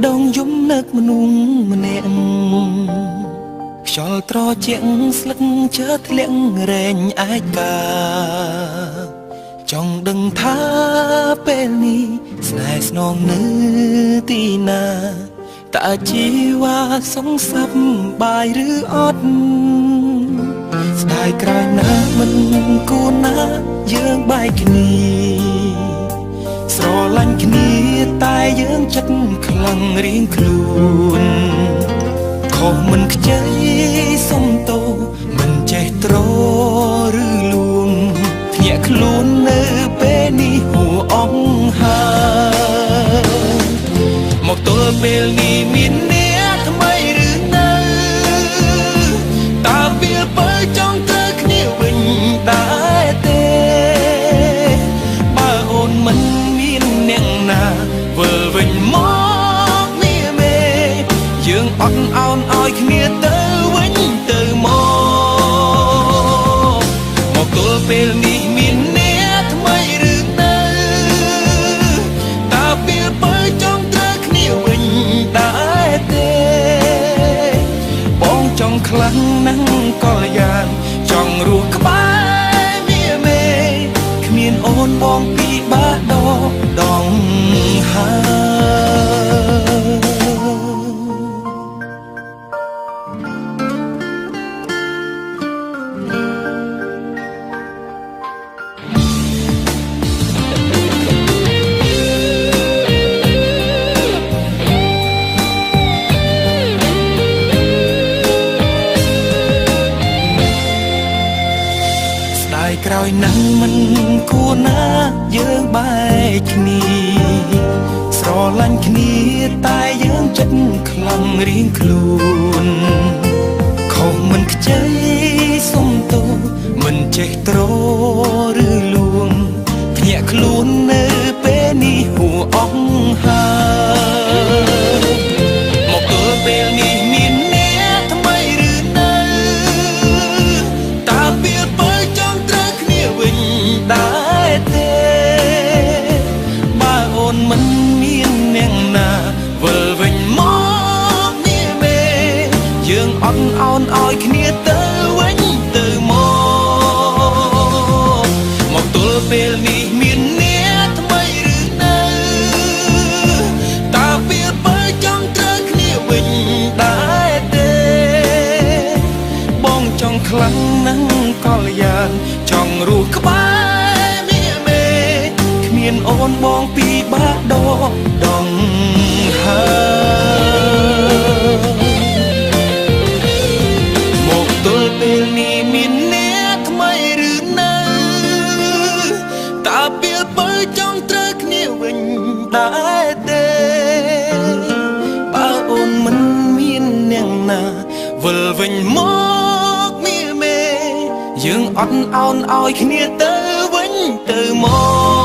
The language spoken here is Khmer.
ដងយំនឹកមនុស្សម្នាក់ខ្យល់ត្រជាក់ស្លឹកជើធ្លាក់រែងឯកាចង់ដឹងថាពេលនេះស្នេហ៍ស្នងនៅទីណាតើជីវ៉ាសងសាប់បាយឬអត់ស្ដាយក្រោយណាមិនគួរណាយើងបែកគ្នាស្រឡាញ់គ្នាតែយើងចិត្តខ្លាំងរៀងខ្លួនខុសមិនខ្ចីសុំទោសមិនចេះត្រឬលួងភ្ញាក់ខ្លួននៅពេលនេះហួអងហើយមកទល់ពេលនេះមានអ្នកថ្មីឬនៅតើពេលបើចង់ត្រូវគ្នាវិញដែរទេបើអូនមិនមានអ្នកណាវិលវិញមកនេះមេយើងអត់អោនឲ្យគ្នាទៅវិញទៅមកមកទល់ពេលនេះមានអ្នកថ្មីឬនៅតើពេលបើចង់ត្រូវគ្នាវិញដែរទេបងចង់ខ្លាំងណាស់កល្យានចង់រស់ក្បែរមាមេគ្មានអូនបងពីបាដដងហើយស្ដាយក្រោយណាស់មិនគួរណាយើងបែកគ្នាស្រឡាញ់គ្នាតែយើងចិត្តខ្លាំងរៀងខ្លួនខុសមិនខ្ចីសុំទោសមិនចេះត្រឬលួងភ្ញាក់ខ្លួននៅពេលនេះហួអងហើយមកទល់ពេលនេះមានអ្នកថ្មីឬនៅតើពេលបើចង់ត្រូវគ្នាវិញដែរទេបើអូនមិនមានអ្នកណាវិលវិញមកនេះមេយើងអត់អោនឲ្យគ្នាទៅវិញទៅមកមកទល់ពេលនេះមានអ្នកថ្មីឬនៅតើពេលបើចង់ត្រូវគ្នាវិញដែរទេបងចង់ខ្លាំងណាស់កល្យានចង់រស់ក្បែរមាមេគ្មានអូនបងពីបាដដងហើយមកទល់ពេលនេះមានអ្នកថ្មីឬនៅតើពេលបើចង់ត្រូវគ្នាវិញដែរទេបើអូនមិនមានអ្នកណាវិលវិញមកមាមេយើងអត់អោនឲ្យគ្នាទៅវិញទៅមក